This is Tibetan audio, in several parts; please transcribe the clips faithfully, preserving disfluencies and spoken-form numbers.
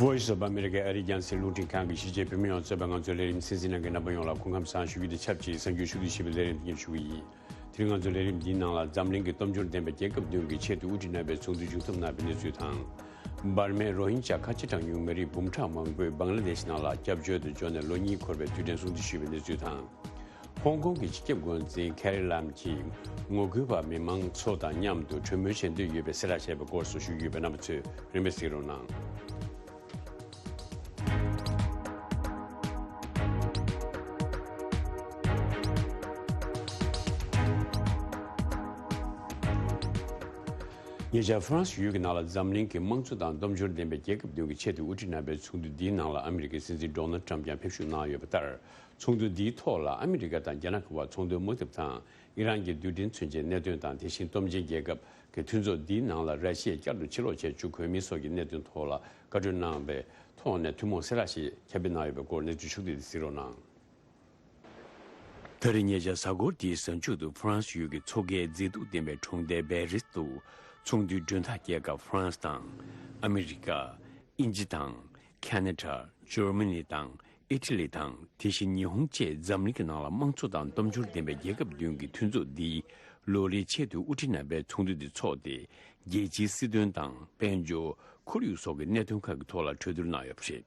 Voice of America ཨ་རིའི་རྒྱང་སྲིང་རླུང་འཕྲིན་ཁང་གི་གཞིས་བྱེས་བོད་མི་ཡོངས་གཙོས་པའི་ང་ཚོའི་ལས་རིམ་གསན་གཟིགས་གནང་མཁན་རྣམ་པ་ཡོངས་ལ་སྐུ་ཁམས་བཟང་ཞུ་རྒྱུ་དང་ཆབས་ཅིག་གསར་འགྱུར་ཕྱོགས་བསྡུས་ཞེས་པའི་ལས་རིམ་འདི་སྙན་ཞུ་གི་ཡིན། དེ་རིང་ང་ཚོའི་ལས་རིམ་འདིའི་ནང་ལ་འཛམ་གླིང་གི་སྟོབས་འབྱོར་ལྡན་པའི་རྒྱལ་ཁབ་བདུན་གྱིས་ཆེད་དུ་དབུ་ཁྲིད་གནང་བའི་ཚོགས་འདུ་མཇུག་བསྡོམས་གནང་བའི་གནས་ཚུལ་དང་། འབར་མའི་རོ་ཧིན་ཇཱ་ཁ་ཆེ་གྲངས་ཉུང་མི་རིགས་འབུམ་ཕྲག་མང་པོས་བང་ལ་དེཤ་ནང་ལ་སྐྱབས་བཅོལ་དུ་འབྱོར་ནས་ལོ་གཉིས་འཁོར་བའི་དུས་དྲན་སྲུང་བརྩི་ཞུས་པའི་གནས་ཚུལ་དང་། ཧོང་ཀོང་གི་སྤྱི་ཁྱབ་འགོ་འཛིན་ཁེ་རི་ལམ་གྱིས་ངོ་རྒོལ་བ་མི་མང་ཚོ་དང་མཉམ་དུ་གྲོས་མོལ་བྱེད་འདོད་ཡོད་པའི་གསལ་བསྒྲགས་བྱས་པའི་སྐོར་སོགས་ཞུ་རྒྱུ་ཡོད་པས། རྣམ་པ་ཚོས་རིམ་པས་གཟིགས་རོགས་གནང་། ཉེ་ཆར་ཧྥ་རན་སི་ཡུལ་གྱི་ནང་ལ་འཛམ་གླིང་གི་དམངས་གཙོ་དང་སྟོབས་འབྱོར་ལྡན་པའི་རྒྱལ་ཁབ་བདུན་གྱི་ཆེད་དུ་དབུ་ཁྲིད་གནང་བའི་ཚོགས་འདུ་འདིའི་ནང་ལ་ཨ་མི་རི་ཀའི་སྲིད་འཛིན་ཌོ་ནལ་ཊམ་ཀྱང་ཕེབས་ཞུགས་གནང་ཡོད་པ་ལྟར། ཚོགས་འདུ་འདིའི་ཐོག་ལ་ཨ་མི་རི་ཀ་དང་རྒྱ་ནག་གི་བར་ཚོང་དོན་དམག་འཐབ་དང་། ཨི་རན་གྱི་རྡུལ་ཕྲན་མཚོན་ཆའི་གནད་དོན་དང་། དེ་བཞིན་སྟོབས་ཆེན་རྒྱལ་ཁབ་ཀྱི་མཐུན་ཚོགས་འདིའི་ནང་ལ་ར་ཤི་ཡས་བསྐྱར་དུ་ཕྱིར་ལོག་བྱེད་བཅུག་དགོས་མིན་སོགས་ཀྱི་གནད་དོན་ཐོག་ལ་བཀའ་གྲོས་གནང་བའི་ཐོག་ནས་ཐུན་མོང་གསལ་བསྒྲགས་ཤིག་ཁྱབ་སྤེལ་གནང་ཡོད་པའི་སྐོར་གནས་ཚུལ་ཕྱོགས་བསྡུས་དེ་གཟིགས་རོགས་གནང་། ད་རེས་ཉེ་ཆར་གཟའ་འཁོར་འདིའི་གཟའ་མཇུག་ཏུ་ཧྥ་རན་སི་ཡུལ་གྱི་མཚོ་ཁའི་མཛེས་སྡུག་ལྡན་པའི་གྲོང་རྡལ་པེ་རིས་དུ་ཚོགས་འདུའི་མགྲོན་བདག་རྒྱལ་ཁབ་ཧྥ་རན་སི་དང་། ཨ་མི་རི་ཀ། དབྱིན་ཇི་དང་། ཁ་ན་ཌ། འཇར་མ་ནི་དང་། ཨི་ཊ་ལི་དང་། དེ་བཞིན་ཉི་ཧོང་བཅས་འཛམ་གླིང་གི་ནང་ལ་དམངས་གཙོ་དང་སྟོབས་འབྱོར་ལྡན་པའི་རྒྱལ་ཁབ་བདུན་གྱི་མཐུན་ཚོགས་འདིའི་ལོ་རེའི་ཆེད་དུ་དབུ་ཁྲིད་གནང་བའི་ཚོགས་འདུ་འདི་འཚོགས་ཏེ། རྒྱལ་སྤྱིའི་སྲིད་དོན་དང་། དཔལ་འབྱོར། ཁོར་ཡུག་སོགས་ཀྱི་གནད་དོན་ཁག་གི་ཐོག་ལ་གྲོས་བསྡུར་གནང་ཡོད་པ་རེད།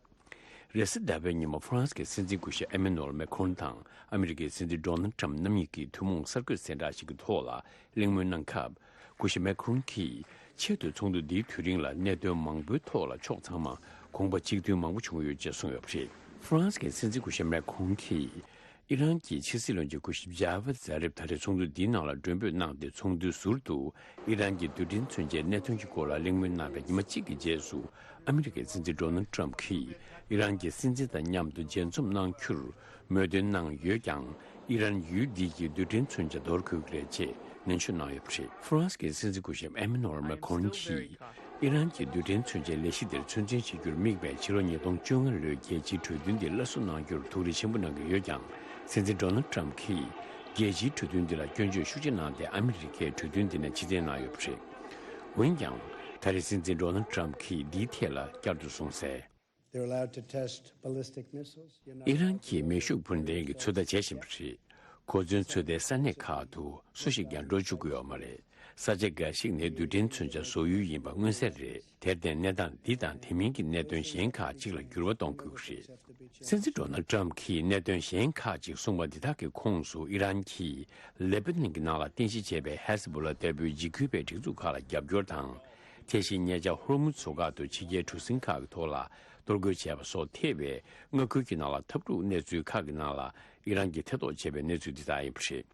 རེས་གཟའ་ཟླ་བའི་ཉིན་མོ་ཧྥ་རན་སི་གི་སྲིད་འཛིན་སྐུ་ཞབས་ཨེ་མེ་ནུ་ཨེལ་མེ་ཁོན་དང་ཨ་མི་རི་ཀའི་སྲིད་འཛིན་ཌོ་ནལ་ཊམ་རྣམ་གཉིས་ཀྱིས་ཐུན་མོང་གསར་འགོད་གསལ་བསྒྲགས་ཤིག་གི་ཐོག་ལ་གླེང་མོལ་གནང་སྐབས། སྐུ་ཞབས་མེ་ཁོན་གྱིས་ཆེད་དུ་ཚོགས་འདུ་འདིའི་དུས་རིང་ལ་གནད་དོན་མང་པོའི་ཐོག་ལ་ཕྱོགས་ཚང་མ་དགོངས་པ་གཅིག་མཐུན་མང་པོ་བྱུང་ཡོད་ཅེས་གསུངས་ཡོད་པ་རེད། ཧྥ་རན་སི་གི་སྲིད་འཛིན་སྐུ་ཞབས་མེ་ཁོན་གྱིས། ཨི་རན་གྱི་ཕྱི་སྲིད་བློན་ཆེན་སྐུ་ཞབས་ཇཱ་ཝེད་ཛཱ་རིབ་ད་རེས་ཚོགས་འདུ་འདིའི་ནང་ལ་མགྲོན་འབོད་གནང་སྟེ། ཚོགས་འདུའི་ཟུར་དུ་ཨི་རན་གྱི་རྡུལ་ཕྲན་མཚོན་ཆའི་གནད་དོན་གྱི་སྐོར་ལ་གླེང་མོལ་གནང་བའི་ཉི་མ་གཅིག་གི་རྗེས་སུ། ཨ་མི་རི་ཀའི་སྲིད་འཛིན་ཌོ་ནལ་ཊམ་གྱིས་ཨི་རན་གྱི་སྲིད་འཛིན་དང་མཉམ་དུ་མཇལ་འཛོམས་གནང་རྒྱུར་མོས་མཐུན་གནང་ཡོད་ཀྱང་། ཨི་རན་ཡུལ་འདི་ཡི་རྡུལ་ཕྲན་མཚོན་ཆ་འདོར་དགོས་ཀྱི་རེད་ཅེས་ནན་བརྗོད་གནང་ཡོད་པ་རེད། ཧྥ་རན་སི་གི་སྲིད་འཛིན་སྐུ་ཞབས་ཨེ་མེ་ནོ་ཨེལ་མེ་ཁོན་གྱིས། ཨི་རན་གྱི་རྡུལ་ཕྲན་མཚོན་ཆའི་ལས་གཞི་དེར་ཚོད་འཛིན་བྱེད་རྒྱུར་དམིགས་པའི་ཕྱི་ལོ་ཉིས་སྟོང་བཅོ་ལྔ་ལོའི་རྒྱལ་སྤྱིའི་གྲོས་མཐུན་དེ་སླར་གསོ་གནང་རྒྱུར་ཐུགས་རེ་ཆེན་པོ་གནང་གི་ཡོད་ཀྱང་། སྲིད་འཛིན་ཌོ་ནལ་ཊམ་གྱིས་རྒྱལ་སྤྱིའི་གྲོས་མཐུན་འདི་ལ་སྐྱོན་བརྗོད་ཤུགས་ཆེ་གནང་སྟེ། ཨ་མི་རི་ཀས་གྲོས་མཐུན་འདི་ནས་ཕྱིར་འཐེན་གནང་ཡོད་པ་རེད། འོན་ཀྱང་། ད་རེས་སྲིད་འཛིན་ཌོ་ནལ་ཊམ་གྱིས་འདིའི་ཐད་ལ་བསྐྱར་དུ་གསུངས་གསལ། They're allowed to test ballistic missiles. You're not ཨི་རན་གྱིས་མེ་ཤུགས་འཕུར་མདེལ་གྱི་ཚོད་ལྟ་བྱེད་བཞིན་པ་རེད། གོ་མཚོན་ཚོད་ལྟའི་ས་གནས་ཁག་ཏུ་སུ་ཞིག་ཀྱང་འགྲོ་བཅུག་གི་ཡོད་མ་རེད། ས་ཆ་འགའ་ཞིག་ནི་རྡུལ་ཕྲན་མཚོན་ཆ་བཟོ་ཡུལ་ཡིན་པ་མངོན་གསལ་རེད། དེར་བརྟེན། གནས་སྟངས་འདི་དང་དེ་མིན་གྱི་གནད་དོན་གཞན་ཁག་ཅིག་ལ་འགྱུར་བ་གཏོང་དགོས་ཀྱི་རེད། སྲིད་འཛིན་ཌོ་ནལ་ཊམ་གྱིས་གནད་དོན་གཞན་ཁག་ཅིག་གསུངས་པ་འདི་དག་གི་ཁོངས་སུ། ཨི་རན་གྱིས་ལེ་པ་ནན་གྱི་ནང་ལ་རྟེན་གཞི་བྱས་པའི་ཧེ་ཟ་བྷོ་ལ་ལྟ་བུའི་འཇིགས་སྐུལ་བའི་སྒྲིག་འཛུགས་ཁག་ལ་རྒྱབ་སྐྱོར་དང་། དེ་བཞིན་ཉེ་ཆར་ཧོར་མུ་ཛ་མཚོ་ཁག་ཏུ་ཕྱི་རྒྱལ་གྲུ་གཟིངས་ཁག་གི་ཐོག་ལ་གཏོར་རྒོལ་བྱས་པ་སོགས་ཐེ་བའི་མངའ་ཁུལ་གྱི་ནང་ལ་འཐབ་འཁྲུག་གནས་ཚུལ་ཁག་གི་ནང་ལ་ཨི་རན་གྱིས་ཐེ་གཏོགས་བྱས་པའི་གནས་ཚུལ་འདི་དག་ཡིན་པ་རེད།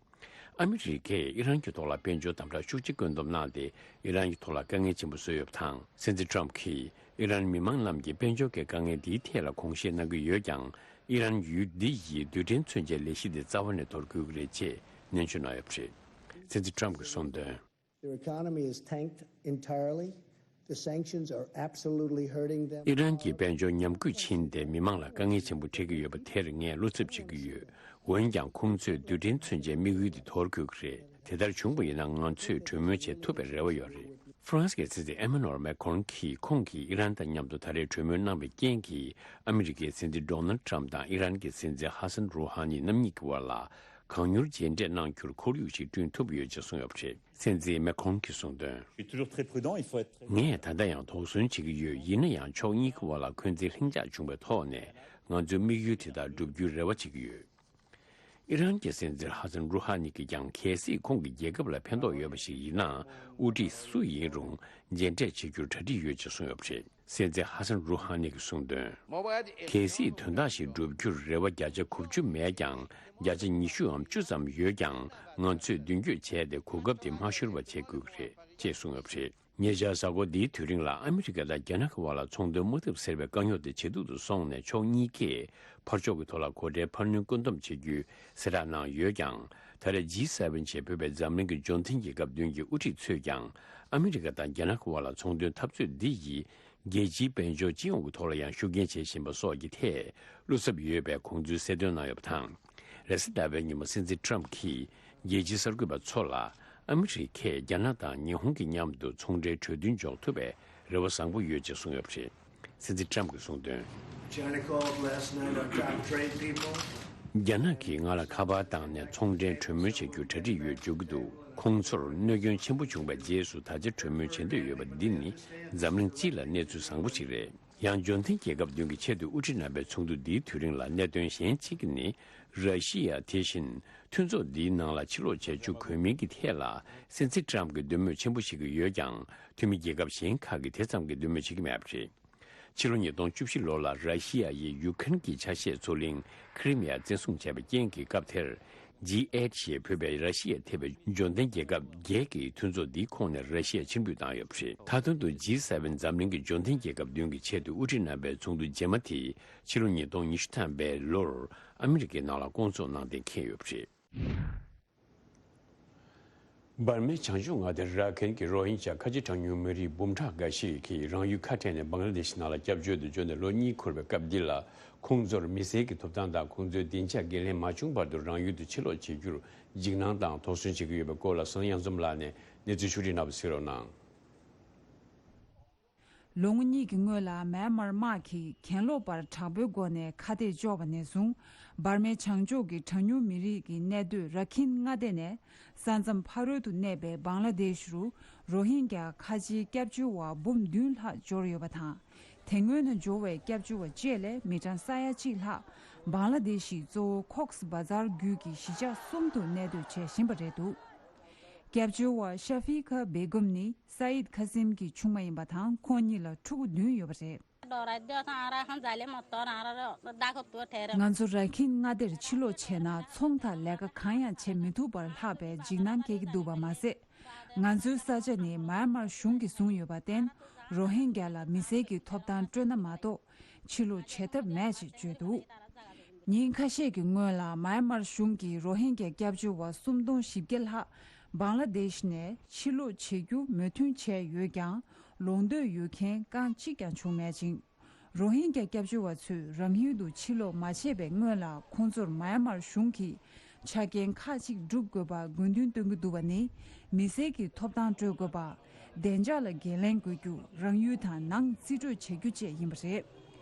ཨ་མི་རི་ཀས་ཨི་རན་གྱི་ཐོག་ལ་དཔལ་འབྱོར་དམ་དྲག་ཤུགས་ཆེ་བཀོད་འདོམས་གནང་སྟེ། ཨི་རན་གྱི་ཐོག་ལ་དཀའ་ངལ་ཆེན་པོ་བཟོས་ཡོད་པ་དང་། སྲིད་འཛིན་ཊམ་གྱིས་ཨི་རན་མི་མང་རྣམས་ཀྱིས་དཔལ་འབྱོར་གྱི་དཀའ་ངལ་འདིའི་ཐད་ལ་དགོངས་བཞེས་གནང་གི་ཡོད་ཀྱང་། ཨི་རན་ཡུལ་འདི་ཡིས་རྡུལ་ཕྲན་མཚོན་ཆའི་ལས་གཞི་འདི་རྩ་བ་ནས་དོར་དགོས་ཀྱི་རེད་ཅེས་ནན་བརྗོད་གནང་ཡོད་པ་རེད། སྲིད་འཛིན་ཊམ་གྱིས་གསུངས་དོན། Their economy is tanked entirely. The sanctions are absolutely hurting them. ཨི་རན་གྱི་དཔལ་འབྱོར་ཉམས་རྒུད་ཕྱིན་ཏེ། མི་མང་ལ་དཀའ་ངལ་ཆེན་པོ་འཕྲད་ཀྱི་ཡོད་པ་དེར་ངས་བློ་འཚབ་བྱེད་ཀྱི་ཡོད། འོན་ཀྱང་། ཁོང་ཚོས་རྡུལ་ཕྲན་མཚོན་ཆའི་དམིགས་ཡུལ་དེ་དོར་དགོས་ཀྱི་རེད། དེ་ལྟར་བྱུང་བ་ཡིན་ན། ང་ཚོས་གྲོས་མོལ་བྱེད་ཐུབ་པའི་རེ་བ་ཡོད་རེད། ཧྥ་རན་སི་གི་སྲིད་འཛིན་ཨེ་མ་ནུ་ཨེལ་མེ་ཁོན་གྱིས། ཁོང་གིས་ཨི་རན་དང་མཉམ་དུ་ད་རེས་གྲོས་མོལ་གནང་བའི་རྐྱེན་གྱིས། ཨ་མི་རི་ཀའི་སྲིད་འཛིན་ཌོ་ནལ་ཊམ་དང་ཨི་རན་གྱི་སྲིད་འཛིན་ཧ་སན་རུ་ཧ་ནི་རྣམ་གཉིས་ཀྱི་བར་ལ་གང་མྱུར་མཇལ་འཕྲད་གནང་རྒྱུར་ཁོར་ཡུག་ཞིག་བསྐྲུན་ཐུབ་ཡོད་ཅེས་གསུངས་ཡོད་པ་རེད། སྲིད་འཛིན་མེ་ཁོན་གྱིས་གསུངས་དོན། Je suis toujours très prudent, il faut être très ངས་ད་ལྟ་ཡང་དོགས་ཟོན་བྱེད་ཀྱི་ཡོད། ཡིན་ན་ཡང་། ཕྱོགས་གཉིས་ཀྱི་བར་ལ་འཁོན་འཛིན་ལྷིང་འཇགས་བྱུང་བའི་ཐོག་ནས། ང་ཚོའི་དམིགས་ཡུལ་དེ་དག་བསྒྲུབ་རྒྱུའི་རེ་བ་བྱེད་ཀྱི་ཡོད། ཨི་རན་གྱི་སྲིད་འཛིན་ཧ་སན་རུ་ཧ་ནི་གིས་ཀྱང་། གལ་སྲིད་ཁོང་གི་རྒྱལ་ཁབ་ལ་ཕན་ཐོགས་ཡོད་པ་ཞིག་ཡིན་ན། དབུ་ཁྲིད་སུ་ཡིན་རུང་མཇལ་འཕྲད་བྱེད་རྒྱུར་གྲ་སྒྲིག་ཡོད་ཅེས་གསུངས་ཡོད་པ་རེད། སྲིད་འཛིན་ཧ་སན་རུ་ཧ་ནི་གིས་གསུངས་དོན། གལ་སྲིད་དོན་དག་ཞིག་བསྒྲུབ་རྒྱུར་རེ་བ་བརྒྱ་ཆ་དགུ་བཅུ་མེད་ཀྱང་། བརྒྱ་ཆ་ཉི་ཤུའམ་བཅུ་ཙམ་ཡོད་ཀྱང་། ང་ཚོས་མདུན་སྐྱོད་བྱས་ཏེ། གོ་སྐབས་དེ་མ་ཤོར་བ་བྱེད་དགོས་ཀྱི་རེད་ཅེས་གསུངས་ཡོད་པ་རེད། ཉེ་ཆར་གཟའ་འཁོར་འདིའི་དུས་རིང་ལ་ཨ་མི་རི་ཀ་དང་རྒྱ་ནག་གི་བར་ལ་ཚོང་དོན་དམག་འཐབ་ཟེར་བའི་དཀའ་རྙོག་དེ་ཇེ་སྡུག་ཏུ་སོང་ནས། ཕྱོགས་གཉིས་ཀས་ཕར་ཕྱོགས་ཀྱི་ཐོག་ལ་གོ་གྲལ་འཕར་སྣོན་བཀོད་འདོམས་བྱེད་རྒྱུའི་གསལ་བསྒྲགས་གནང་ཡོད་ཀྱང་། ད་རེས་ཇི་སེ་ཝེན་ཞེས་འབོད་པའི་འཛམ་གླིང་གི་འབྱོར་ལྡན་རྒྱལ་ཁབ་བདུན་གྱི་དབུ་ཁྲིད་ཚོས་ཀྱང་། ཨ་མི་རི་ཀ་དང་རྒྱ་ནག་གི་བར་ལ་ཚོང་དོན་འཐབ་རྩོད་འདི་ཡིས་རྒྱལ་སྤྱིའི་དཔལ་འབྱོར་སྤྱི་ཡོངས་ཀྱི་ཐོག་ལ་ཡང་ཤུགས་རྐྱེན་བྱེད་བཞིན་པ་སོགས་ཀྱི་ཐད་བློ་འཚབ་ཡོད་པའི་དགོངས་ཚུལ་གསལ་སྟོན་གནང་ཡོད་པ་དང་། རེས་གཟའ་ཟླ་བའི་ཉིན་མོ་སྲིད་འཛིན་ཊམ་གྱིས་རྒྱལ་སྤྱིའི་གསར་འགོད་པ་ཚོ་ལ། ཨ་མི་རི་ཀས་རྒྱ་ནག་དང་ཉི་ཧོང་གི་མཉམ་དུ་ཚོང་འབྲེལ་གྲོས་མཐུན་འཇོག་ཐུབ་པའི་རེ་བ་བཟང་པོ་ཡོད་ཅེས་གསུངས་ཡོད་པ་རེད། སྲིད་འཛིན་ཊམ་གྱིས་གསུངས་དོན། China called last night on top trade people. རྒྱ་ནག་གིས་ང་ལ་ཁ་པར་བཏང་ནས་ཚོང་འབྲེལ་གྲོས་མོལ་བྱ་རྒྱུར་གྲ་སྒྲིག་ཡོད་བརྗོད་ཀྱི་འདུག་ཁོང་ཚོར་གནོད་སྐྱོན་ཆེན་པོ་བྱུང་བའི་རྗེས་སུ་ད་ཆ་གྲོས་མོལ་བྱེད་འདོད་ཡོད་པ་འདི་ནི་འཛམ་གླིང་སྤྱི་ལ་གནས་ཚུལ་བཟང་པོ་ཞིག་རེད། ཡང་འབྱོར་ལྡན་རྒྱལ་ཁབ་བདུན་གྱི་ཆེས་མཐོའི་དབུ་ཁྲིད་རྣམ་པའི་ཚོགས་འདུ་འདིའི་དུས་རིང་ལ་གནད་དོན་གཞན་གཅིག་ནི། ར་ཤི་ཡ་དེ་བཞིན་མཐུན་ཚོགས་འདིའི་ནང་ལ་ཕྱིར་ལོག་བྱ་རྒྱུ་དགོས་མིན་གྱི་ཐད་ལ་སྲིད་འཛིན་ཊམ་གྱིས་འདོད་མོས་ཆེན་པོ་བྱེད་ཀྱི་ཡོད་ཀྱང་། འཐུས་མི་རྒྱལ་ཁབ་གཞན་ཁག་གིས་དེ་ཙམ་གྱི་འདོད་མོས་བྱེད་ཀྱི་མེད་པ་རེད། ཕྱི་ལོ་ཉིས་སྟོང་བཅུ་བཞི་ལོ་ལ་ར་ཤི་ཡ་ཡིས་ཡུ་ཁུ་རེན་གྱི་ཆ་ཤས་མཚོ་གླིང་ཁི་རི་མི་ཡ་བཙན་བཟུང་བྱས་པའི་རྐྱེན་གྱིས་སྐབས་དེར། ཇི་ཨེཊ་ཞེས་འབོད་པའི་ར་ཤི་ཡས་ཐེ་བའི་འབྱོར་ལྡན་རྒྱལ་ཁབ་བརྒྱད་ཀྱིས་མཐུན་ཚོགས་འདིའི་ཁོངས་ནས་ར་ཤི་ཡ་ཕྱིར་འབུད་བཏང་ཡོད་པ་རེད། མཐའ་དོན་དུ་ཇི་སེ་ཝེན་འཛམ་གླིང་གི་འབྱོར་ལྡན་རྒྱལ་ཁབ་བདུན་གྱི་ཆེས་མཐོའི་དབུ་ཁྲིད་རྣམ་པའི་ཚོགས་འདུ་རྗེས་མ་དེ་ཕྱི་ལོ་ཉིས་སྟོང་ཉི་ཤུ་ཐམ་པའི་ལོར་ཨ་མི་རི་ཀའི་ནང་ལ་བསྐོང་ཚོགས་གནང་གཏན་འཁེལ་ཡོད་པ་རེད། འབར་མའི་བྱང་ཕྱོགས་མངའ་སྡེ་ར་ཁེན་གྱི་རོ་ཧིན་ཇཱ་ཁ་ཆེ་གྲངས་ཉུང་མི་རིགས་འབུམ་ཕྲག་འགའ་ཞིག་གིས་རང་ཡུལ་ཁ་བྲལ་ནས་བང་ལ་དེ་ཤི་ནང་ལ་སྐྱབས་བཅོལ་དུ་འབྱོར་ནས་ལོ་གཉིས་འཁོར་བའི་སྐབས་འདི་ལ། ཁོང་ཚོར་མི་སེར་གྱི་ཐོབ་ཐང་དང་ཁོང་ཚོའི་བདེ་འཇགས་འགན་ལེན་མ་བྱུང་བར་དུ་རང་ཡུལ་དུ་ཕྱིར་ལོག་བྱེད་རྒྱུར་འཇིགས་སྣང་དང་དོགས་ཟོན་བྱེད་ཀྱི་ཡོད་པའི་སྐོར་ལ་སོན་གཡང་འཛོམས་ལགས་ནས་གནས་ཚུལ་ཕྱོགས་སྒྲིག་གནང་བ་གཟིགས་རོགས་གནང་། ལོ་ངོ་གཉིས་ཀྱི་སྔོན་ལ་མཱན་མར་དམག་གིས་གྱེན་ལོག་པར་དྲག་པོའི་སྒོ་ནས་ཁ་གཏད་གཅོག་པ་ནས་བཟུང་། འབར་མའི་བྱང་ཕྱོགས་ཀྱི་གྲངས་ཉུང་མི་རིགས་ཀྱི་གནས་སྡོད་ར་ཁིན་མངའ་སྡེ་ནས། ས་མཚམས་ཕ་རོལ་དུ་གནས་པའི་བང་ལ་དེཤ་རུ་རོ་ཧིན་གྱ་ཁ་ཆེའི་སྐྱབས་བཅོལ་བ་འབུམ་བདུན་ལྷག་འབྱོར་ཡོད་པ་དང་། དེ་སྔོན་ན་འབྱོར་བའི་སྐྱབས་བཅོལ་བ་བཅས་ལས་མི་གྲངས་ས་ཡ་གཅིག་ལྷག་བང་ལ་དེཤ་ཡི་གཙོ་བོ་ཁོག་སི་བ་ཛར་བརྒྱུད་ཀྱི་གཞིས་ཆགས་གསུམ་དུ་གནས་སྡོད་བྱེད་བཞིན་པ་རེད་འདུག་སྐྱབས་བཅོལ་བ་ཤ་ཧྥི་ཁ་བེ་གུམ་ནི་སཱ་ཡིད་ཁ་སིམ་གྱི་ཆུང་མ་ཡིན་པ་དང་། ཁོང་གཉིས་ལ་ཕྲུ་གུ་བདུན་ཡོད་པ་རེད། ང་ཚོ་ར་ཁིན་མངའ་སྡེར་ཕྱིར་ལོག་བྱས་ན། ཚོང་དང་ལས་ཀ་གང་ཡང་བྱེད་མི་ཐུབ་པར་ལྷག་པའི་འཇིགས་སྣང་སྐྱེ་གི་འདུག་པ་མ་ཟད། ང་ཚོའི་ས་ཆ་ནི་མཱན་མར་གཞུང་གིས་བཟུང་ཡོད་པར་བརྟེན། རོ་ཧིན་གྱ་ལ་མི་སེར་གྱི་ཐོབ་ཐང་སྤྲོད་ན་མ་གཏོགས། ཕྱིར་ལོག་བྱེད་ཐབས་མེད་ཅེས་བརྗོད་འདུག་ཉིན་ཁ་ཤས་ཀྱི་སྔོན་ལ་མཱན་མར་གཞུང་གིས་རོ་ཧིན་གྱ་སྐྱབས་བཅོལ་བ་སུམ་སྟོང་བཞི་བརྒྱ་ལྷག་བང་ལ་དེཤ་ནས་ཕྱིར་ལོག་བྱེད་རྒྱུ་མོས་མཐུན་བྱས་ཡོད་ཀྱང་། ལོག་འདོད་ཡོད་མཁན་རྐང་གཅིག་ཀྱང་བྱུང་མེད་ཅིང་། རོ་ཧིན་གྱ་སྐྱབས་བཅོལ་བ་ཚོས་རང་ཡུལ་དུ་ཕྱིར་ལོག་མ་བྱས་པའི་སྔོན་ལ། ཁོང་ཚོར་མཱན་མར་གཞུང་གིས་ཆ་རྐྱེན་ཁག་ཅིག་སྒྲུབ་དགོས་པ་དགོས་འདུན་སྟོན་གྱི་འདུག་པ་ནི། མི་སེར་གྱི་ཐོབ་ཐང་སྤྲོད་དགོས་པ། བདེ་འཇགས་ལ་འགན་ལེན་དགོས་རྒྱུ། རང་ཡུལ་དང་ནང་རྩིས་སྤྲོད་བྱེད་རྒྱུ་བཅས་ཡིན་པ་རེད།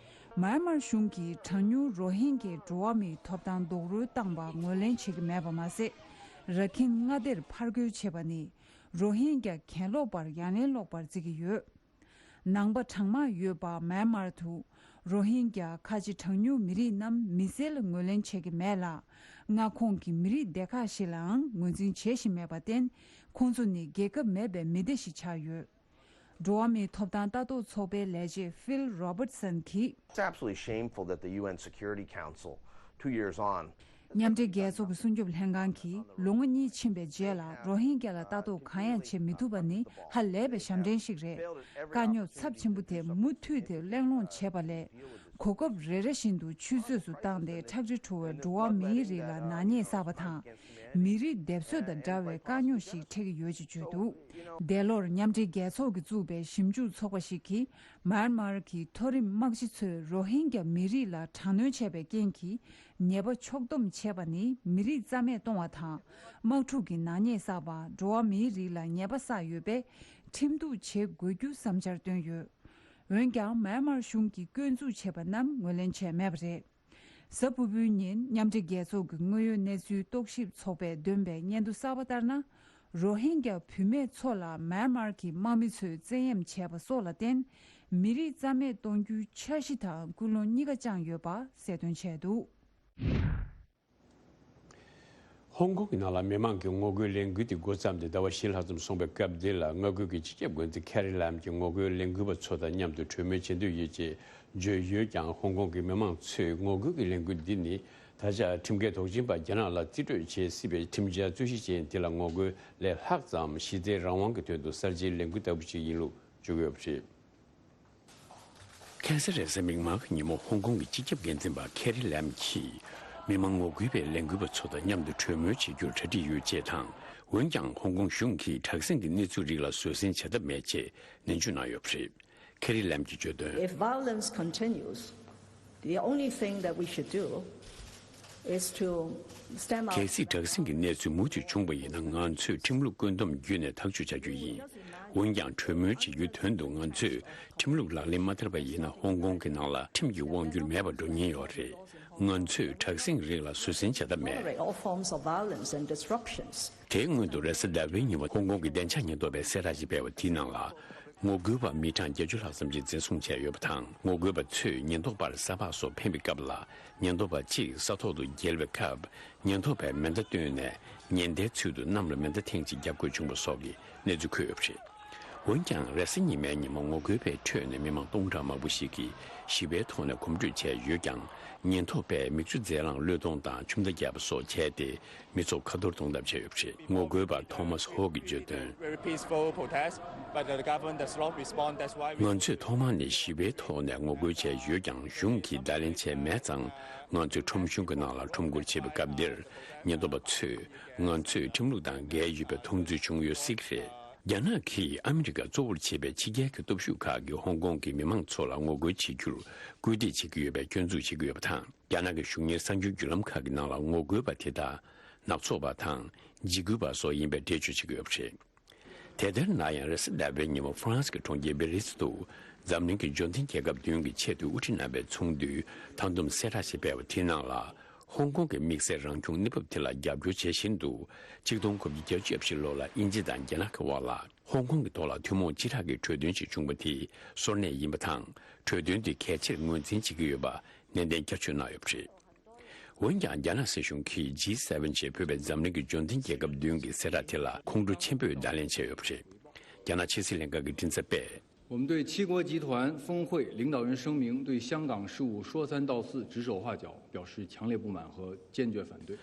མཱན་མར་གཞུང་གིས་གྲངས་ཉུང་རོ་ཧིན་གྱའི་འགྲོ་བ་མིའི་ཐོབ་ཐང་རྡོག་རོལ་བཏང་བར་ངོས་ལེན་བྱེད་ཀྱི་མེད་པ་མ་ཟད། ར་ཁིན་མངའ་སྡེར་ཕར་རྒོལ་བྱས་པ་ནི། རོ་ཧིན་གྱ་གྱེན་ལོག་པར་ཡ་ལན་སློག་པར་བརྩི་གི་ཡོད། ནང་པ་གྲངས་མང་ཡོད་པ་མཱན་མར་དུ། རོ་ཧིན་གྱ་ཁ་ཆེ་གྲངས་ཉུང་མི་རིགས་རྣམས་མི་སེར་ལ་ངོས་ལེན་བྱེད་ཀྱི་མེད་ལ། མངའ་ཁོངས་ཀྱི་མི་རིགས་སྡེ་ཁག་ཞིག་ལའང་ངོས་འཛིན་བྱེད་བཞིན་མེད་པར་བརྟེན། ཁོང་ཚོ་ནི་རྒྱལ་ཁབ་མེད་པའི་མི་སྡེ་ཞིག་ཆགས་ཡོད། འགྲོ་བ་མིའི་ཐོབ་ཐང་ལྟ་རྟོག་ཚོགས་པའི་ལས་བྱེད་ཕིལ་རོ་བར་ཊི་སན་གྱིས། It's absolutely shameful that the U N Security Council, two years on, མཉམ་འབྲེལ་རྒྱལ་ཚོགས་ཀྱི་སྲུང་སྐྱོབ་ལྷན་ཁང་གིས་ལོ་ངོ་གཉིས་ཕྱིན་པའི་རྗེས་ལ་རོ་ཧིན་གྱ་ལ་ལྟ་རྟོག་གང་ཡང་བྱེད་མི་ཐུབ་པ་ནི་ཧ་ལས་པའི་ཞབས་འདྲེན་ཞིག་རེད། དཀའ་རྙོག་ཚབས་ཆེན་པོ་དེ་མུ་མཐུད་དེ་གླེང་སློང་བྱས་པ་ལས། གོ་སྐབས་རེ་རེ་བཞིན་དུ་ཆུད་ཟོས་སུ་བཏང་སྟེ་ཁྲག་དྲི་བྲོ་བའི་འགྲོ་བ་མིའི་རིགས་ལ་ནག་ཉེས་བསགས་པ་དང་། མི་རིགས་སྡེབ་གསོད་དང་འདྲ་བའི་དཀའ་རྙོག་ཞིག་འཕྲད་ཀྱི་ཡོད་ཅེས་བརྗོད་འདུག་འདས་ལོར་མཉམ་འབྲེལ་རྒྱལ་ཚོགས་ཀྱིས་བཙུགས་པའི་ཞིབ་འཇུག་ཚོགས་པ་ཞིག་གིས། མཱན་མར་གྱི་མཐོ་རིམ་དམག་སྤྱི་ཚོས་རོ་ཧིན་གྱ་མི་རིགས་ལ་དྲག་གནོན་བྱས་པའི་རྐྱེན་གྱིས་ཉེས་པ་ཕྱོགས་བསྡོམས་བྱས་པ་ནི་མི་རིགས་རྩ་མེད་གཏོང་བ་དང་། དམག་འཁྲུག་གི་ནག་ཉེས་བསགས་པ། འགྲོ་བ་མིའི་རིགས་ལ་ཉེས་པ་བསགས་ཡོད་པས། ཁྲིམས་གཏུག་བྱེད་དགོས་རྒྱུ་བསམ་འཆར་བཏོན་ཡོད། འོན་ཀྱང་མཱན་མར་གཞུང་གིས་བསྐོས་འཛུགས་བྱས་པ་རྣམས་ངོས་ལེན་བྱས་མེད་པ་རེད། གཟའ་ཕུར་བུའི་ཉིན་མཉམ་འབྲེལ་རྒྱལ་ཚོགས་ཀྱི་དངོས་ཡོད་གནས་ཚུལ་རྟོག་ཞིབ་ཚོགས་པས་འདོན་པའི་སྙན་ཐོ་གསར་པ་ལྟར་ན། རོ་ཧིན་གྱ་བུད་མེད་ཚོ་ལ་མཱན་མར་གྱི་དམག་མི་ཚོས་བཙན་གཡེམ་བྱས་པ་སོགས་ལ་བརྟེན། མི་རིགས་རྩ་མེད་གཏོང་རྒྱུའི་འཆར་གཞི་དང་སྐུལ་སློང་གཉིས་ཀ་བཅངས་ཡོད་པ་གསལ་སྟོན་བྱས་འདུག་ཧོང་ཀོང་གི་ནང་ལ་མི་མང་གི་ངོ་རྒོལ་ལས་འགུལ་དེ་འགོ་བརྩམས་ཏེ་ཟླ་བ་བཞི་ལྷག་ཙམ་སོང་བའི་སྐབས་འདི་ལ། མངའ་ཁུལ་གྱི་སྤྱི་ཁྱབ་འགོ་འཛིན་ཁེ་རི་ལམ་གྱིས་ངོ་རྒོལ་ལས་འགུལ་བ་ཚོ་དང་མཉམ་དུ་གྲོས་མོལ་བྱེད་འདོད་ཡོད་ཅེས་བརྗོད་ཡོད་ཀྱང་། ཧོང་ཀོང་གི་མི་མང་ཚོས་ངོ་རྒོལ་གྱི་ལས་འགུལ་འདི་ནི་ད་ཆ་ཁྲིམས་འགལ་དོགས་ཅན་པ་རྒྱ་ནག་ལ་རྩིས་སྤྲོད་བྱེད་སྲིད་པའི་ཁྲིམས་འཆར་རྩོད་གཞི་ཅན་དེ་ལ་ངོ་རྒོལ་ལས་ལྷག་ཙམ་གཞི་རྩའི་རང་དབང་གི་དོན་དུ་གསར་བརྗེའི་ལས་འགུལ་ལྟ་བུ་ཞིག་ཡིན་ལུགས་བརྗོད་ཀྱི་ཡོད་པ་རེད། ཁ་སང་རེས་གཟའ་མིག་དམར་གྱི་ཉིན་མོ་ཧོང་ཀོང་གི་སྤྱི་ཁྱབ་འགན་འཛིན་པ་ཁེ་རི་ལམ་གྱིས་མི་མང་ངོ་རྒོལ་པའི་ལས་འགུལ་བ་ཚོ་དང་མཉམ་དུ་གྲོས་མོལ་བྱེད་རྒྱུར་གྲ་སྒྲིག་ཡོད་ཅེས་དང་། འོན་ཀྱང་ཧོང་ཀོང་གཞུང་གིས་དྲག་ཟིང་གི་གནས་ཚུལ་རིགས་ལ་བཟོད་བསྲན་བྱ་ཐབས་མེད་ཅེས་ནན་བརྗོད་གནང་ཡོད་པ་རེད། ཁེ་རི་ལམ་གྱིས་བརྗོད་དོན། If violence continues, the only thing that we should do is to stand up. གལ་སྲིད་དྲག་ཟིང་གི་གནས་ཚུལ་མུ་མཐུད་བྱུང་བ་ཡིན་ན། ང་ཚོས་ཁྲིམས་ལུགས་བཀོད་འདོམས་བརྒྱུད་ནས་ཐག་གཅོད་བྱ་རྒྱུ་ཡིན། འོན་ཀྱང་གྲོས་མོལ་བྱེད་རྒྱུའི་དོན་དུ་ང་ཚོས་ཁྲིམས་ལུགས་ལག་ལེན་མ་བསྟར་བ་ཡིན་ན། ཧོང་ཀོང་གི་ནང་ལ་ཁྲིམས་ཀྱི་དབང་སྒྱུར་མེད་པར་འགྲོ་ཉེན་ཡོད་རེད། ང་ཚོས་དྲག་ཟིང་རིགས་ལ་བཟོད་བསྲན་བྱ་ཐབས་མེད། Tolerate all forms of violence and disruptions. དེའི་སྔོན་དུ་རེས་གཟའ་ཟླ་བའི་ཉིན་མོ་ཧོང་ཀོང་གི་བདེ་འཇགས་ཉེན་རྟོག་པས་གསལ་བསྒྲགས་ཤིག་སྤེལ་བ་དེའི་ནང་ལ། ངོ་རྒོལ་བ་མི་གྲངས་བརྒྱད་ཅུ་ལྷག་ཙམ་ཞིག་འཛིན་བཟུང་བྱས་ཡོད་པ་དང་། ངོ་རྒོལ་བ་ཚོས་ཉེན་རྟོག་པར་ས་ཕག་སོགས་འཕེན་པའི་སྐབས་ལ། ཉེན་རྟོག་པ་གཅིག་ས་ཐོག་ཏུ་འགྱེལ་བའི་སྐབས། ཉེན་རྟོག་པས་མེ་མདའ་བཏོན་ནས་ཉེན་བརྡའི་ཚུལ་དུ་གནམ་ལ་མེ་མདའ་ཐེངས་གཅིག་བརྒྱབ་དགོས་བྱུང་བ་སོགས་ཀྱི་གནས་ཚུལ་འཁོད་ཡོད་པ་རེད། འོན་ཀྱང་། རེས་གཟའ་ཉི་མའི་ཉིན་མོ་ངོ་རྒོལ་བའི་ཁྲོད་ནས་མི་མང་སྟོང་ཕྲག་མང་པོ་ཞིག་གིས་ཞི་བའི་ཐོག་ནས་གོམ་བགྲོད་བྱས་ཡོད་ཀྱང་། ཉེན་རྟོག་པས་མིག་ཆུ་རྫས་རླངས་གློད་གཏོང་དང་ཆུ་མདའ་བརྒྱབ་པ་སོགས་བྱས་ཏེ། མི་ཚོགས་ཁ་འཐོར་གཏོང་ཐབས་བྱས་ཡོད་པ་རེད། ངོ་རྒོལ་བ་ཐོ་མཱས་ཧོ་གིས་བརྗོད་དོན། Very peaceful protest, but the government does not respond. That's why we ང་ཚོས་ཐོག་མ་ནས་ཞི་བའི་ཐོག་ནས་ངོ་རྒོལ་བྱས་ཡོད་ཀྱང་། གཞུང་གིས་བརྡ་ལན་བྱས་མེད་ཙང་། ང་ཚོས་ཁྲོམ་གཞུང་གི་ནང་ལ་ཁྲོམ་སྐོར་བྱེད་པའི་སྐབས་འདིར། ཉེན་རྟོག་པ་ཚོས་ང་ཚོས་ཁྲིམས་ལུགས་དང་འགལ་ཡོད་པའི་མཐོང་ཚུལ་བྱུང་ཡོད་སྲིད་ཀྱི་རེད། རྒྱ་ནག་གིས་ཨ་མི་རི་ཀ་གཙོ་བོར་བྱེད་པའི་ཕྱི་རྒྱལ་གྱི་སྟོབས་ཤུགས་ཁག་གིས་ཧོང་ཀོང་གི་མི་མང་ཚོ་ལ་ངོ་རྒོལ་བྱེད་རྒྱུར་སྐུལ་འདེད་བྱེད་ཀྱི་ཡོད་པའི་སྐྱོན་འཛུགས་བྱེད་ཀྱི་ཡོད་པ་དང་། རྒྱ་ནག་གི་གཞུང་གཉེར་གསར་འགྱུར་བརྒྱུད་ལམ་ཁག་གི་ནང་ལ་ངོ་རྒོལ་བ་དེ་དག་ནག་ཚོགས་པ་དང་འཇིགས་སྐུལ་བ་སོགས་ཡིན་པའི་འགྲེལ་བརྗོད་བྱེད་ཀྱི་ཡོད་པ་རེད། དེ་ལྟར་ན་ཡང་། རེས་གཟའ་ཟླ་བའི་ཉིན་མོ་ཧྥ་རན་སི་གི་གྲོང་ཁྱེར་པེ་རི་སི་དུ་འཛམ་གླིང་གི་འབྱོར་ལྡན་རྒྱལ་ཁབ་བདུན་གྱི་ཆེས་མཐོའི་དབུ་ཁྲིད་རྣམ་པའི་ཚོགས་འདུས་མཐའ་འདོམས་གསལ་བསྒྲགས་ཤིག་སྤེལ་བ་དེའི་ནང་ལ། ཧོང་ཀོང་གི་དམིགས་བསལ་རང་སྐྱོང་གནས་བབ་དེ་ལ་རྒྱབ་སྐྱོར་བྱེད་བཞིན་དུ། ཆིག་སྟོང་དགུ་བརྒྱ་བརྒྱད་ཅུ་གྱ་བཞི་ལོ་ལ་དབྱིན་ཇི་དང་རྒྱ་ནག་གི་དབར་ལ་ཧོང་ཀོང་གི་ཐོག་ལ་ཐུན་མོང་སྤྱི་བསྒྲགས་ཀྱི་གྲོས་མཐུན་ཞིག་བྱུང་བ་དེ་སོར་གནས་ཡིན་པ་དང་། གྲོས་མཐུན་དེ་གལ་ཆེར་ངོས་འཛིན་བྱེད་ཀྱི་ཡོད་པ་ནན་ཏན་བསྐྱར་བརྗོད་གནང་ཡོད་པ་རེད། འོན་ཀྱང་། རྒྱ་ནག་སྲིད་གཞུང་གིས་ཇི་སེ་བན་ཞེས་འབོད་པའི་འཛམ་གླིང་གི་འབྱོར་ལྡན་རྒྱལ་ཁབ་བདུན་གྱི་གསལ་བསྒྲགས་དེ་ལ་ཁོང་ཁྲོ་ཆེན་པོས་བརྡ་ལན་བྱས་ཡོད་པ་རེད། རྒྱ་ནག་ཕྱི་སྲིད་ལྷན་ཁང་གི་མགྲིན་ཚབ་པས། 我们对七国集团峰会领导人声明对香港事务说三道四、指手画脚表示强烈不满和坚决反对。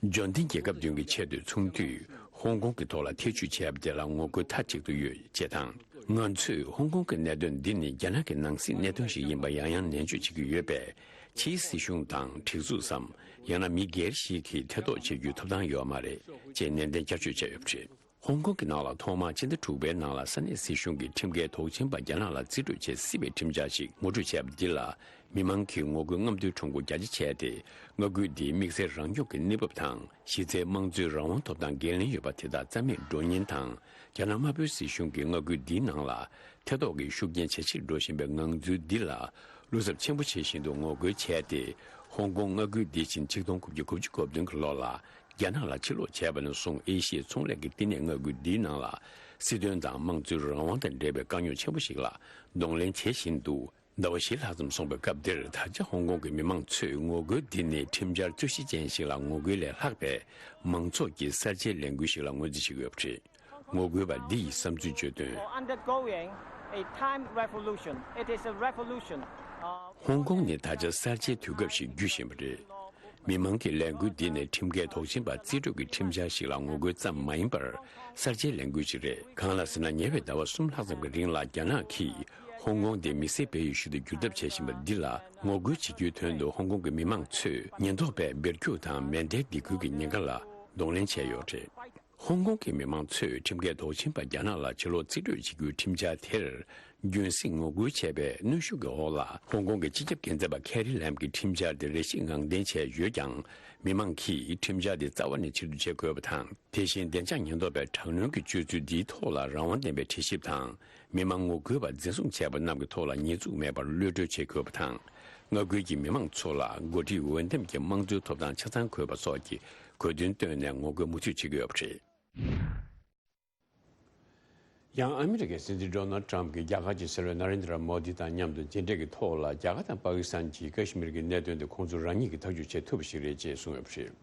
འབྱོར་ལྡན་རྒྱལ་ཁབ་བདུན་གྱི་ཆེས་མཐོའི་ཚོགས་འདུས་ཧོང་ཀོང་གི་ཐོག་ལ་ཐེ་བྱུས་བྱས་པ་དེ་ལ་ངོ་རྒོལ་མཐའ་གཅིག་ཏུ་ཡོད་ཅེས་དང་། ང་ཚོས་ཧོང་ཀོང་གི་གནད་དོན་འདི་ནི་རྒྱ་ནག་གི་ནང་སྲིད་གནད་དོན་ཞིག་ཡིན་པ་ཡང་ཡང་ནན་བརྗོད་བྱེད་ཀྱི་ཡོད་པས། ཕྱིའི་སྲིད་གཞུང་དང་སྒྲིག་འཛུགས་སམ། ཡང་ན་མི་སྒེར་ཞིག་གིས་ཐེ་གཏོགས་བྱེད་རྒྱུའི་ཐོབ་ཐང་ཡོད་མ་རེད་ཅེས་ནན་ཏན་བསྐྱར་བརྗོད་བྱས་ཡོད་པ་རེད། ཧོང་ཀོང་གི་ནང་ལ་ཐོག་མར་ཕྱི་ཟླ་དྲུག་པའི་ནང་ལ་ས་གནས་སྲིད་གཞུང་གིས་ཁྲིམས་འགལ་དོགས་ཆེན་པ་རྒྱ་ནག་ལ་རྩིས་སྤྲོད་བྱེད་སྲིད་པའི་ཁྲིམས་འཆར་ཞིག་ངོ་སྤྲོད་བྱས་པ་འདི་ལ། མི་མང་གིས་ངོ་རྒོལ་རྔམ་སྟོན་ཁྲོམ་སྐོར་རྒྱ་ཆེ་བྱས་ཏེ། མངའ་ཁུལ་འདིའི་དམིགས་བསལ་རང་སྐྱོང་གི་གནས་བབ་དང་། གཞི་རྩའི་དམངས་གཙོའི་རང་དབང་ཐོབ་ཐང་འགན་ལེན་ཡོད་པ་དེ་དག་རྩ་མེད་འགྲོ་ཉེན་དང་། རྒྱ་ནག་དམར་པོའི་སྲིད་གཞུང་གིས་མངའ་ཁུལ་འདིའི་ནང་ལ་ཐེ་གཏོགས་ཀྱི་ཤུགས་རྐྱེན་ཇེ་ཆེར་འགྲོ་བཞིན་པའི་ངང་ཚུལ་འདི་ལ། བློ་འཚབ་ཆེན་པོ་བྱེད་བཞིན་དུ་ངོ་རྒོལ་བྱས་ཏེ། ཧོང་ཀོང་མངའ་ཁུལ་འདི་བཞིན་ཆིག་སྟོང་དགུ་བརྒྱ་དགུ་བཅུ་གོ་བདུན་གྱི་ལོ་ལ། རྒྱ་ནག་ལ་ཕྱིར་ལོག་བྱས་པ་ནས་བཟུང་། ཨེ་ཤི་ཡའི་ཚོང་ལས་ཀྱི་བསྟི་གནས་མངའ་ཁུལ་འདིའི་ནང་ལ། སྲིད་དོན་དང་དམངས་གཙོའི་རང་དབང་དང་འབྲེལ་བའི་དཀའ་རྙོག་ཆེན་པོ་ཞིག་ལ་གདོང་ལེན་བྱེད་བཞིན་འདུག་ཟླ་བ་བཞི་ལྷག་ཙམ་སོང་པའི་སྐབས་འདིར། ད་ཆ་ཧོང་ཀོང་གི་མི་མང་ཚོས་ངོ་རྒོལ་འདི་ནི་ཁྲིམས་འཆར་རྩོད་གཞི་ཅན་ཞིག་ལ་ངོ་རྒོལ་ལས་ལྷག་པའི། མང་ཚོགས་ཀྱི་གསར་བརྗེའི་ལས་འགུལ་ཞིག་ལ་ངོས་འཛིན་བྱེད་ཀྱི་ཡོད་པ་རེད། ངོ་རྒོལ་བ་འདི་ཡིས་བསམ་ཚུལ་བརྗོད་དོན། Undergoing a time revolution. It is a revolution. Uh, ཧོང་ཀོང་ནི་ད་ཆ་གསར་བརྗེའི་དུས་སྐབས་ཤིག་བརྒྱུད་བཞིན་པ་རེད། མི་མང་གི་ལས་འགུལ་འདི་ནི་ཁྲིམས་འགལ་དོགས་ཆེན་པ་རྩིས་སྤྲོད་ཀྱི་ཁྲིམས་འཆར་ཞིག་ལ་ངོ་རྒོལ་ཙམ་མ་ཡིན་པར། གསར་བརྗེའི་ལས་འགུལ་ཞིག་རེད། གང་ལ་ཟེར་ན། ཉེ་བའི་ཟླ་བ་གསུམ་ལྷག་ཙམ་གྱི་རིང་ལ། རྒྱ་ནག་གིས་ཧོང་ཀོང་དེ་མི་སེར་སྦས་ཡུལ་ཞིག་ཏུ་བསྒྱུར་ཐབས་བྱེད་བཞིན་པ་འདི་ལ་ངོ་རྒོལ་བྱེད་རྒྱུའི་དོན་དུ། ཧོང་ཀོང་གི་མི་མང་ཚོས་ཉེན་རྟོག་པའི་སྦིར་རྒྱུག་དང་མེ་མདའི་སྡིགས་སྐུལ་གྱི་ཉེན་ཁ་ལ་གདོང་ལེན་བྱས་ཡོད་རེད། ཧོང་ཀོང་གི་མི་མང་ཚོས་ཁྲིམས་འགལ་དོགས་ཆེན་པ་རྒྱ་ནག་ལ་ཕྱིར་ལོག་རྩིས་སྤྲོད་བྱེད་རྒྱུའི་ཁྲིམས་འཆར་དེར་རྒྱུན་སྲིང་ངོ་རྒོལ་བྱས་པའི་གནོན་ཤུགས་ཀྱི་འོག་ལ། ཧོང་ཀོང་གི་སྤྱི་ཁྱབ་འགན་འཛིན་པ་ཁེ་རི་ལེམ་གྱིས་ཁྲིམས་འཆར་དེ་རེ་ཞིག་ངང་འཐེན་བྱས་ཡོད་ཀྱང་། མི་མང་གིས་ཁྲིམས་འཆར་དེ་རྩ་བ་ནས་ཕྱིར་བསྡུ་བྱེད་དགོས་པ་དང་། དེ་བཞིན་བདེ་འཇགས་ཉེན་རྟོག་པའི་དྲག་གནོན་གྱི་སྤྱོད་ཚུལ་འདིའི་ཐོག་ལ་རང་དབང་ལྡན་པའི་དྲི་ཞིབ་དང་། མི་མང་ངོ་རྒོལ་བ་འཛིན་བཟུང་བྱས་པ་རྣམས་ཀྱི་ཐོག་ལ་ཉེས་འཛུགས་མེད་པར་གློད་གྲོལ་བྱེད་དགོས་པ་དང་། མངའ་ཁུལ་གྱི་མི་མང་ཚོ་ལ་འགོ་ཁྲིད་འོས་འདེམས་ཀྱི་དམངས་གཙོའི་ཐོབ་ཐང་ཆ་ཚང་དགོས་པ་སོགས་ཀྱི་གོ་དོན་བཏོན་ནས་ངོ་རྒོལ་མུ་མཐུད་བྱེད་ཀྱི་ཡོད་པ་རེད། ཡང་ཨ་མི་རི་ཀའི་སྲིད་འཛིན་ཌོ་ནལ་ཊམ་གྱིས་རྒྱ་གར་གྱི་སྲིད་བློན་ན་རེན་དྲ་མོ་དི་དང་མཉམ་དུ་མཇལ་འཕྲད་ཀྱི་ཐོག་ལ། རྒྱ་གར་དང་པ་ཀི་སི་ཐན་གྱིས་ཀ་ཤི་མིར་གྱི་གནད་དོན་དེ་ཁོང་ཚོ་རང་ཉིད་ཀྱིས་ཐག་གཅོད་བྱེད་ཐུབ་པ་ཞིག་རེད་ཅེས་གསུངས་ཡོད་པ་རེད།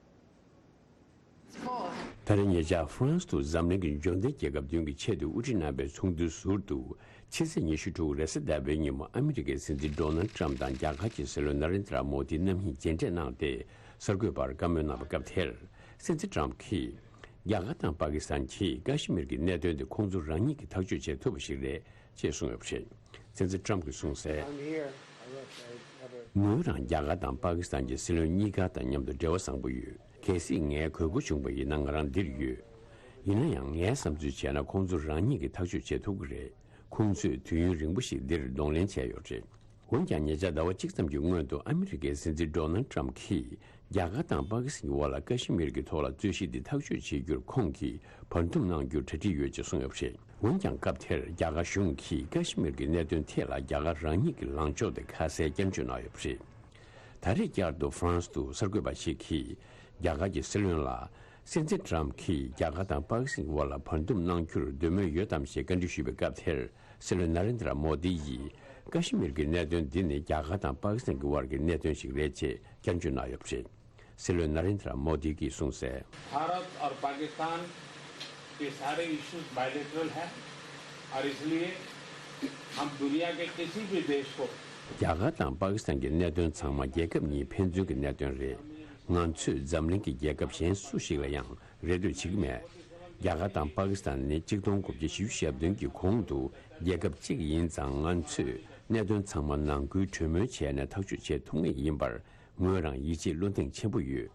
ད་རེས་ཉེ་ཆར་ཧྥ་རན་སི་དུ་འཛམ་གླིང་གི་འབྱོར་ལྡན་རྒྱལ་ཁབ་བདུན་གྱི་ཆེས་མཐོའི་དབུ་ཁྲིད་རྣམ་པའི་ཚོགས་འདུའི་ཟུར་དུ། ཕྱི་ཚེས་ཉི་ཤུ་དྲུག་རེས་གཟའ་ཟླ་བའི་ཉིན་མོ་ཨ་མི་རི་ཀའི་སྲིད་འཛིན་ཌོ་ནལ་ཊམ་དང་རྒྱ་གར་གྱི་སྲིད་བློན་ན་རེན་དྲ་མོ་དི་རྣམ་གཉིས་མཇལ་འཕྲད་གནང་སྟེ། གསར་འགོད་པར་བཀའ་མོལ་གནང་བའི་སྐབས་དེར། སྲིད་འཛིན་ཊམ་གྱིས། རྒྱ་གར་དང་པ་ཀི་སི་ཐན་གྱིས་ཀ་ཤི་མིར་གྱི་གནད་དོན་དེ་ཁོང་ཚོ་རང་ཉིད་ཀྱིས་ཐག་གཅོད་བྱེད་ཐུབ་པ་ཞིག་རེད་ཅེས་གསུངས་ཡོད་པ་རེད། སྲིད་འཛིན་ཊམ་གྱིས་གསུངས་གསལ། ངོས་རང་རྒྱ་གར་དང་པ་ཀི་སི་ཐན་གྱི་སྲིད་བློན་གཉིས་ཀ་དང་མཉམ་དུ་འབྲེལ་བ་བཟང་པོ་ཡོད། གལ་སྲིད་ངས་དགོས་མཁོ་བྱུང་བ་ཡིན་ན་ང་རང་འདིར་ཡོད། ཡིན་ན་ཡང་ངའི་བསམ་ཚུལ་བྱས་ན་ཁོང་ཚོ་རང་ཉིད་ཀྱིས་ཐག་གཅོད་བྱེད་ཐུབ་ཀྱི་རེད། ཁོང་ཚོས་དུས་ཡུན་རིང་པོ་ཞིག་འདིར་གདོང་ལེན་བྱས་ཡོད་རེད། འོན་ཀྱང་ཉེ་ཆར་ཟླ་བ་གཅིག་ཙམ་གྱི་སྔོན་དུ་ཨ་མི་རི་ཀའི་སྲིད་འཛིན་ཌོ་ནལ་ཊམ་གྱིས་རྒྱ་གར་དང་པ་ཀི་སི་ཐན་གྱི་དབར་ལ་ཀ་ཤི་མིར་གྱི་ཐོག་ལ་རྩོད་གཞི་འདི་ཐག་གཅོད་བྱེད་རྒྱུར་ཁོང་གིས་བར་འདུམ་གནང་རྒྱུར་གྲ་སྒྲིག་ཡོད་ཅེས་གསུངས་ཡོད་པ་རེད། འོན་ཀྱང་སྐབས་དེར་རྒྱ་གར་གཞུང་གིས་ཀ་ཤི་མིར་གྱི་གནད་དོན་ཐད་ལ་རྒྱ་གར་རང་ཉིད་ཀྱི་ལངས་ཕྱོགས་དེ་ཁ་གསལ་བསྐྱར་བརྗོད་གནང་ཡོད་པ་རེད། ད་རེས་བསྐྱར་དུ་ཧྥ་རན་སི་དུ་གསར་འགོད་པ་ཞིག་གིས་རྒྱ་གར་གྱི་སྲིད་བློན་ལ་སྲིད་འཛིན་ཏྲམ་གྱིས་རྒྱ་གར་དང་པ་ཀི་སི་ཐན་གྱི་དབར་ལ་བར་འདུམ་གནང་རྒྱུར་འདོད་མོས་ཡོད་དམ་ཞེས་བཀའ་འདྲི་ཞུས་པའི་སྐབས་དེར་སྲིད་བློན་ན་རེན་དྲ་མོ་དི་ཡིས་ཀ་ཤི་མིར་གྱི་གནད་དོན་འདི་ནི་རྒྱ་གར་དང་པ་ཀི་སི་ཐན་གྱི་དབར་གྱི་གནད་དོན་ཞིག་རེད་ཅེས་བསྐྱར་བརྗོད་གནང་ཡོད་པ་རེད། སྲིད་བློན་ན་རེན་དྲ་མོ་དི་གིས་གསུངས་གསལ། भारत और पाकिस्तान के सारे issues bilateral हैं और इसलिए हम दुनिया के किसी भी देश को རྒྱ་གར་དང་པ་ཀི་སི་ཐན་གྱི་གནད་དོན་ཚང་མ་རྒྱལ་ཁབ་གཉིས་ཕན་ཚུན་གྱི་གནད་དོན་རེད། ང་ཚོས་འཛམ་གླིང་གི་རྒྱལ་ཁབ་གཞན་སུ་ཞིག་ལ་ཡང་རེ་ལྟོས་བྱེད་ཀྱི་མེད། རྒྱ་གར་དང་པ་ཀི་སི་ཐན་ནི་གཅིག་སྟོང་དགུ་བརྒྱ་བཞི་བཅུ་ཞེ་བདུན་གྱི་གོང་དུ་རྒྱལ་ཁབ་གཅིག་ཡིན་ཙང་། ང་ཚོས་གནད་དོན་ཚང་མ་ནང་ཁུལ་གྲོས་མོལ་བྱས་ནས་ཐག་གཅོད་བྱེད་ཐུབ་ངེས་ཡིན་པར་ངོས་རང་ཡིད་ཆེས་བློ་གདེང་ཆེན་པོ་ཡོད།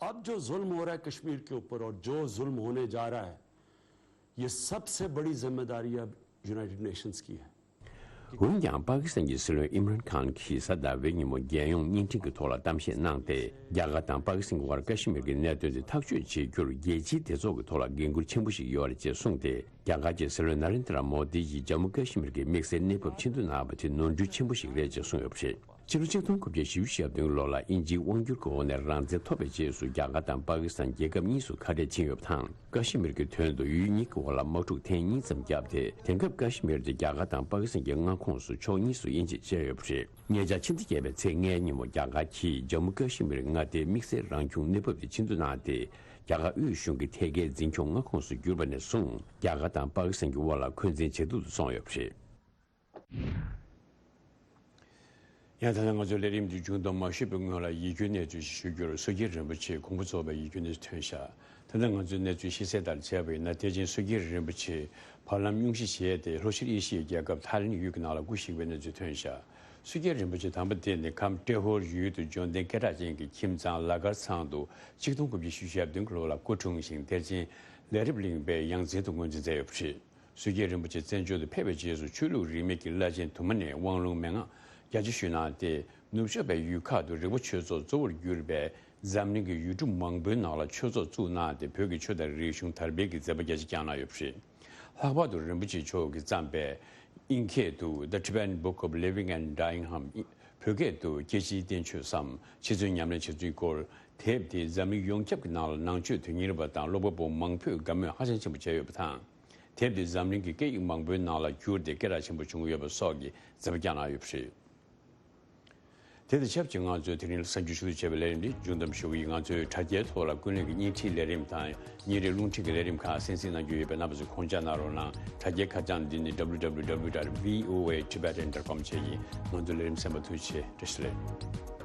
अब जो जुल्म हो रहा है कश्मीर के ऊपर और जो जुल्म होने जा रहा है, ये सबसे बड़ी जिम्मेदारी अब यूनाइटेड नेशंस की है। འོན་ཀྱང་པ་ཀི་སི་ཐན་གྱི་སྲིད་བློན་ཨིམ་རན་ཁཱན་གྱིས་གཟའ་ཟླ་བའི་ཉིན་མོ་རྒྱལ་ཡོངས་བརྙན་འཕྲིན་གྱི་ཐོག་ལ་གཏམ་བཤད་གནང་སྟེ། རྒྱ་གར་དང་པ་ཀི་སི་ཐན་གྱི་དབར་ཀ་ཤི་མིར་གྱི་གནད་དོན་དེ་ཐག་གཅོད་བྱེད་རྒྱུར་རྒྱལ་སྤྱིའི་སྡེ་ཚོགས་ཀྱི་ཐོག་ལ་འགན་འཁུར་ཆེན་པོ་ཞིག་ཡོད་རེད་ཅེས་གསུངས་ཏེ། རྒྱ་གར་གྱི་སྲིད་བློན་ན་རེན་དྲ་མོ་དི་ཡིས་ཇམ་མུ་ཀ་ཤི་མིར་གྱི་དམིགས་བསལ་གནས་བབ་ཆེན་པོ་གནང་བ་དེ་ནོར་འཁྲུལ་ཆེན་པོ་ཞིག་རེད་ཅེས་གསུངས་ཡོད་པ་རེད། ཕྱི་ལོ་ཆིག་སྟོང་དགུ་བརྒྱ་བཞི་བཅུ་ཞེ་བདུན་ལོ་ལ་དབྱིན་ཇིའི་དབང་བསྒྱུར་གྱི་འོག་ནས་རང་བཙན་ཐོབ་པའི་རྗེས་སུ། རྒྱ་གར་དང་པ་ཀི་སི་ཐན་རྒྱལ་ཁབ་གཉིས་སུ་ཁ་བྲལ་ཕྱིན་ཡོད་པ་དང་། ཀ་ཤི་མིར་གྱི་དོན་དུ་ཡུལ་གཉིས་ཀྱི་དབར་ལ་དམག་འཁྲུག་ཐེངས་གཉིས་ཙམ་བརྒྱབ་སྟེ། དེང་སྐབས་ཀ་ཤི་མིར་དེ་རྒྱ་གར་དང་པ་ཀི་སི་ཐན་གྱི་མངའ་ཁོངས་སུ་ཕྱོགས་གཉིས་སུ་དབྱེ་འབྱེད་བྱས་ཡོད་པ་རེད། ཉེ་ཆར་ཕྱི་ཟླ་བརྒྱད་པའི་ཚེས་ལྔའི་ཉིན་མོ་རྒྱ་གར་གྱིས་ཇམ་མུ་ཀ་ཤི་མིར་མངའ་སྡེའི་དམིགས་བསལ་རང་སྐྱོང་གནས་བབ་དེ་ཆེ་བསྟོད་གནང་སྟེ། རྒྱ་གར་དབུས་གཞུང་གི་ཐད་ཀའི་འཛིན་སྐྱོང་མངའ་ཁོངས་སུ་གྱུར་པ་ནས་བཟུང་། རྒྱ་གར་དང་པ་ཀི་སི་ཐན་གྱི་དབར་ལ་འཁོན་འཛིན་ཇེ་སྡུག་ཏུ་སོང་ཡོད་པ་རེད། ཡང་ད་ལྟ་ང་ཚོའི་ལས་རིམ་འདི་མཇུག་བསྡོམས་མ་ཞུས་པའི་སྔོན་ལ་ཡིད་སྐྱོའི་གནས་ཚུལ་ཞིག་ཞུ་རྒྱུར། བསོད་རྒྱལ་རིན་པོ་ཆེས་གོང་བུ་རྫོགས་པའི་ཡིད་སྐྱོའི་གནས་ཚུལ་ཐོན་བཞག་ད་ལྟ་ང་ཚོའི་གནས་ཚུལ་ཤེས་གསལ་ལྟར་བྱས་པ་ཡིན་ན། དེ་བཞིན་བསོད་རྒྱལ་རིན་པོ་ཆེས་བར་ལམ་སྙུང་གཞི་བྱས་ཏེ། ལྷོ་ཤར་ཨེ་ཤི་ཡའི་རྒྱལ་ཁབ་ཐའི་ལེན་ཡུལ་གྱི་ནང་ལ་སྐུ་གཤེགས་པའི་གནས་ཚུལ་ཐོན་བཞག་བསོད་རྒྱལ་རིན་པོ་ཆེ་དམ་པ་དེ་ནི་ཁམས་ཏྲེ་ཧོར་ཡུལ་དུ་འབྱོར་ལྡན་སྐད་གྲགས་ཅན་གྱི་ཁྱིམ་ཚང་ལ་གར་ཚང་དུ་ཆིག་སྟོང་དགུ་བརྒྱ་བཞི་བཅུ་ཞེ་བདུན་གྱི་ལོ་ལ་སྐུ་འཁྲུངས་ཤིང་། དེ་བཞིན་ལས་རབ་གླིང་པའི་ཡང་རྩེ་དུ་ངོས་འཛིན་མཛད་ཡོད་པ་རེད། བསོད་རྒྱལ་རིན་པོ་ཆེ་བཙན་བྱོལ་དུ་ཕེབས་པའི་རྗེས་སུ། ཆོས་ལུགས་རིས་མེད་ཀྱི་བླ་ཆེན་དུ་མ་ནས་དབང་ལུང་མན་ངག་རྒྱ་ཆེ་ཞུས་གནང་སྟེ། ནུབ་ཕྱོགས་པའི་ཡུལ་ཁག་ཏུ་རི་བོ་ཆོས་ཚོགས་གཙོ་བོར་གྱུར་པའི་འཛམ་གླིང་གི་ཡུལ་གྲུ་མང་པོའི་ནང་ལ་ཆོས་ཚོགས་བཙུགས་གནང་སྟེ། བོད་ཀྱི་ཆོས་དང་རིག་གཞུང་དར་སྤེལ་གྱི་མཛད་པ་རྒྱ་ཆེ་བསྐྱངས་གནང་ཡོད་པ་རེད། ལྷག་པར་དུ་རིན་པོ་ཆེ་མཆོག་གིས་བརྩམས་པའི་དབྱིན་སྐད་དུ་The Tibetan Book of Living and Dying འམ། བོད་སྐད་དུ་སྐྱེ་འཆིའི་བསྟན་བཅོས་སམ། འཆི་གསོན་ཉམས་ལེན་བྱེད་ཚུལ་སྐོར་དེབ་དེ་འཛམ་གླིང་ཡོངས་ཁྱབ་ཀྱི་ནང་ལ་ནང་ཆོས་དོན་གཉེར་བ་དང་ཀློག་པ་པོ་མང་པོས་དགའ་མོས་ཧ་ཅང་ཆེན་པོ་བྱས་ཡོད་པ་དང་། དེབ་དེ་འཛམ་གླིང་གི་སྐད་ཡིག་མང་པོའི་ནང་ལ་བསྒྱུར་ཏེ་སྐད་གྲགས་ཆེན་པོ་བྱུང་ཡོད་པ་སོགས་ཀྱི་མཛད་པ་བསྐྱངས་གནང་ཡོད་པ་རེད། དེ་དང་ཆབས་ཅིག་ང་ཚོས་དེ་རིང་ལ་གསར་འགྱུར་ཞུ་གཏུག་བྱས་པའི་ལས་རིམ་འདི་མཇུག་བསྡོམས་ཞུ་གི་ཡིན། ང་ཚོའི་དྲ་རྒྱའི་ཐོག་ལ་ཀུན་གླེང་གི་བརྙན་འཕྲིན་ལས་རིམ་དང་། ཉིན་རེའི་རླུང་འཕྲིན་གྱི་ལས་རིམ་ཁག་གསན་གཟིགས་གནང་རྒྱུ་ཡོད་པས། རྣམ་པ་ཚོས་གོང་བཅར་གནང་རོགས་གནང་། དྲ་རྒྱའི་ཁ་བྱང་འདི་ནི་www.voatibetan.com བཅས་ཡིན། ང་ཚོའི་ལས་རིམ་གསན་པར་ཐུགས་རྗེ་ཆེ། བཀྲ་ཤིས་བདེ་ལེགས།